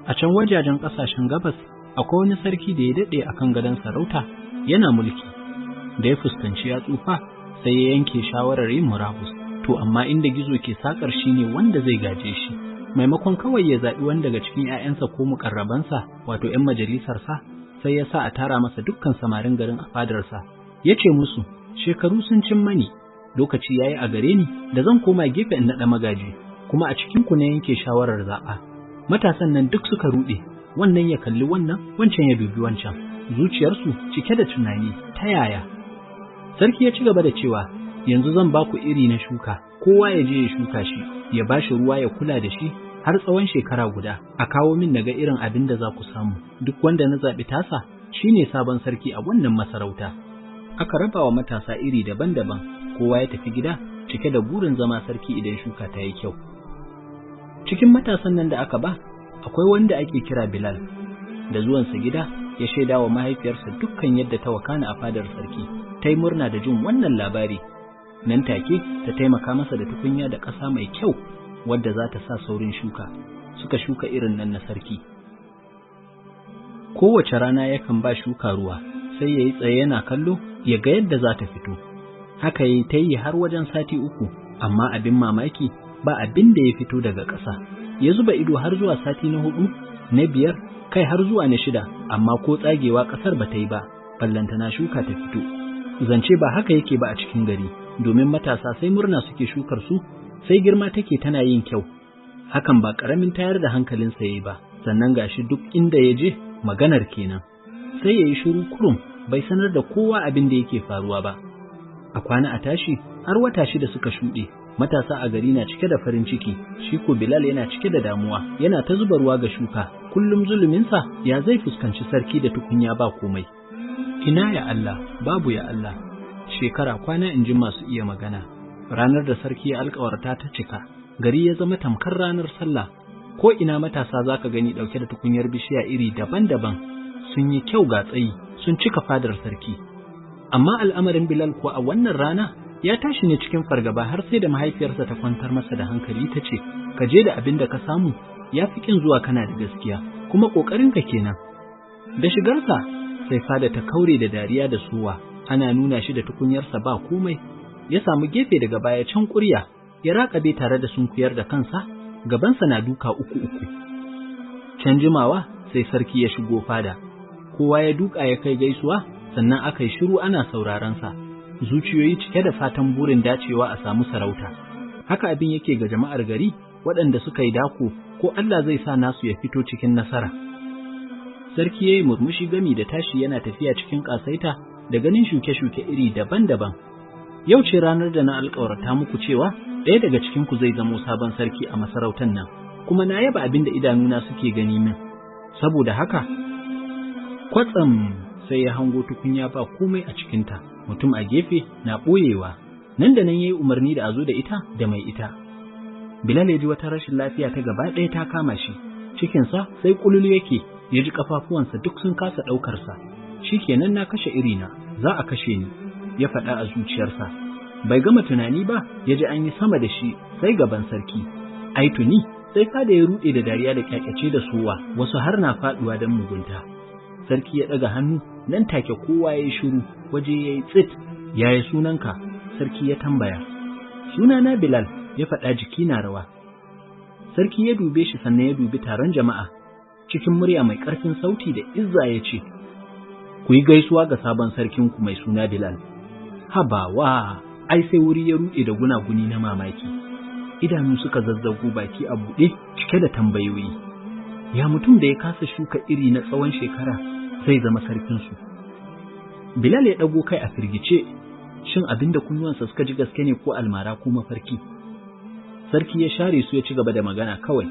A can wajajen ƙasashen gabas akwai wani sarki da ya daɗe a kan gadon sarauta yana mulki. Da ya fuskanci ya tsufa sai ya yanke shawarar yin murabus. To amma inda gizo ke sakar shi ne wanda zai gaje shi. Maimakon kawai ya zaɓi wani daga cikin ‘ya'yansa ko muƙarrabansa, wato ‘yan majalisarsa, sai ya sa a tara masa dukkan samarin garin a fadarsa. Ya ce musu, shekaru sun cin mani, lokaci ya yi a gare ni da zan koma gefe in naɗa magaji, kuma a cikinku na yanke shawarar zaɓa. Matasan nan duk suka ruɗe, wannan ya kalli wannan, wancan ya dubi wancan, zuciyarsu cike da tunani, ta yaya? Sarki ya ci gaba da cewa, yanzu zan ba ku iri na shuka, kowa ya je ya shuka shi, ya ba shi ruwa ya kula da shi har tsawon shekara guda, a kawo min naga irin abin da za ku samu, duk wanda na zaɓi tasa shine sabon sarki a wannan masarauta. Aka raba wa matasa iri daban-daban, kowa ya tafi gida cike da burin zama sarki idan shuka ta yi kyau. Cikin matasan nan da aka ba, akwai wanda ake kira Bilal. Da zuwansa gida, ya shaida wa mahaifiyarsa dukkan yadda ta wakana a fadar sarki, ta yi murna da jin wannan labari. Nan take ta taimaka masa da tukunya da ƙasa mai kyau wadda za ta sa saurin shuka, suka shuka irin nan na sarki. Kowace rana yakan ba shuka ruwa, sai ya yi tsaye yana kallo ya ga yadda za ta fito. Haka ya yi ta yi har wajen sati 3, amma abin mamaki ba abin da ya fito daga ƙasa. Ya zuba ido har zuwa sati na 4, na 5, kai har zuwa na 6, amma ko tsagewa ƙasar ba ta yi ba, ballantana shuka ta fito. Zance ba haka yake ba a cikin gari, domin matasa sai murna suke shukar su, sai girma take tana yin kyau. Hakan ba ƙaramin tayar da hankalinsa yayi ba, sannan gashi duk inda ya je maganar kenan. Sai ya yi shiru kurum, bai sanar da kowa abin da yake faruwa ba. A kwana a tashi har wata 6 suka shuɗe, matasa a gari na cike da farin ciki, shi ko Bilal yana cike da damuwa, yana ta zuba ruwa ga shuka, kullum zuluminsa ya zai fuskanci sarki da tukunya ba komai. Ina ya Allah, babu ya Allah, shekara kwana in ji masu iya magana. Ranar da sarki ya alƙawarta ta cika, gari ya zama tamkar ranar sallah, ko ina matasa zaka gani ɗauke da tukunyar bishiya iri daban-daban, sun yi kyau ga tsayi, sun cika fadar sarki. Amma al'amarin Bilal kuwa a wannan rana ya tashi ne cikin fargaba har sai da mahaifiyarsa ta kwantar masa da hankali ta ce, ka je da abin da ka samu, ya fi ƙin zuwa kana da gaskiya, kuma ƙoƙarinka kenan. Da shigarsa sai fada ta kaure da dariya da suwa, ana nuna shi da tukunyarsa ba komai. Ya samu gefe daga baya can ƙurya, ya raƙabe tare da sunkuyar da kansa, gabansa na duka 3-3. Can jimawa sai sarki ya shigo fada, kowa ya duka ya kai gaisuwa, sannan aka yi shiru ana sauraron sa, zuciyoyi cike da fatan burin dacewa a samu sarauta. Haka abin yake ga jama'ar gari waɗanda suka yi dako ko Allah zai sa nasu ya fito cikin nasara. Sarki ya yi murmushi gami da tashi yana tafiya cikin ƙasaita da ganin shuke-shuke iri daban-daban. Yau ce ranar da na alƙawarta muku cewa ɗaya daga cikinku zai zamo sabon sarki a masarautar nan, kuma na yaba abin da idanuna suke gani min. Saboda haka, kwatsam sai ya hango tukunya ba komai a cikinta, mutum a gefe na ɓoyewa. Nan da nan ya yi umarni da a zo da ita da mai ita. Bilal ya ji wata rashin lafiya ta gaba ɗaya ta kama shi, cikinsa sai ƙululu yake, ya ji ƙafafuwansa duk sun kasa ɗaukarsa. Shi kenan na kashe irina, za a kashe ni, ya faɗa a zuciyarsa. Bai gama tunani ba, ya ji an yi sama da shi sai gaban sarki. Ai tuni, sai fada ya ruɗe da dariya da ƙyaƙyace da sowa, wasu har na faɗuwa don mugunta. Sarki ya ɗaga hannu, nan take kowa ya yi shiru, waje ya yi tsit. Yaya sunanka? Sarki ya tambaya. Sunana Bilal, ya faɗa jiki na rawa. Sarki ya dube shi sannan ya dubi taron jama'a. Cikin murya mai ƙarfin sauti da izza ya ce, ku yi gaisuwa ga sabon sarkinku mai suna Bilal. Habawa, ai sai wuri ya ruɗe da gunaguni na mamaki. Idanu suka zazzago baki a buɗe cike da tambayoyi. Ya mutum da ya kasa shuka iri na tsawon shekara zai zama sarkinsu? Bilal ya ɗago kai a firgice, shin abin da kunnuwansa suka ji gaske ne ko almara ko mafarki? Sarki ya share su ya ci gaba da magana kawai.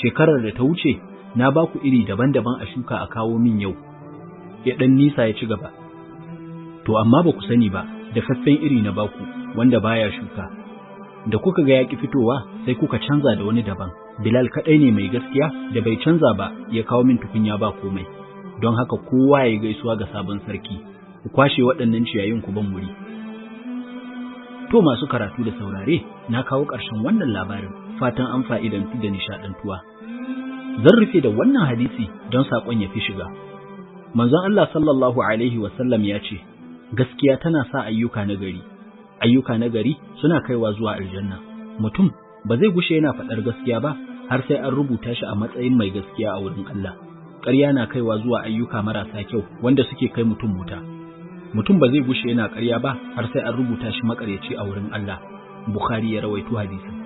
Shekarar da ta wuce, na ba ku iri daban-daban a shuka a kawo min yau. Ya ɗan nisa ya ci gaba. To amma ba ku sani ba, dafaffen iri na baku wanda baya shuka. Da kuka ga yaƙi fitowa sai kuka canza da wani daban. Bilal kaɗai ne mai gaskiya da bai canza ba ya kawo min tukunya ba komai. Don haka kowa ya gaisuwa ga sabon sarki. Ku kwashe waɗannan ciyayin ku ban wuri. To masu karatu da saurare, na kawo ƙarshen wannan labarin. Fatan an fa'idantu da nishaɗantuwa. Zan rufe da wannan hadisi don saƙon ya fi shiga. Manzon Allah sallallahu alaihi wasallam ya ce, gaskiya tana sa ayyuka na gari, ayyuka na gari suna kaiwa zuwa aljanna. Mutum ba zai gushe yana faɗar gaskiya ba har sai an rubuta shi a matsayin mai gaskiya a wurin Allah. Ƙarya na kaiwa zuwa ayyuka marasa kyau wanda suke kai mutum wuta. Mutum ba zai gushe yana ƙarya ba har sai an rubuta shi maƙaryaci a wurin Allah. Bukhari ya rawaito hadisin.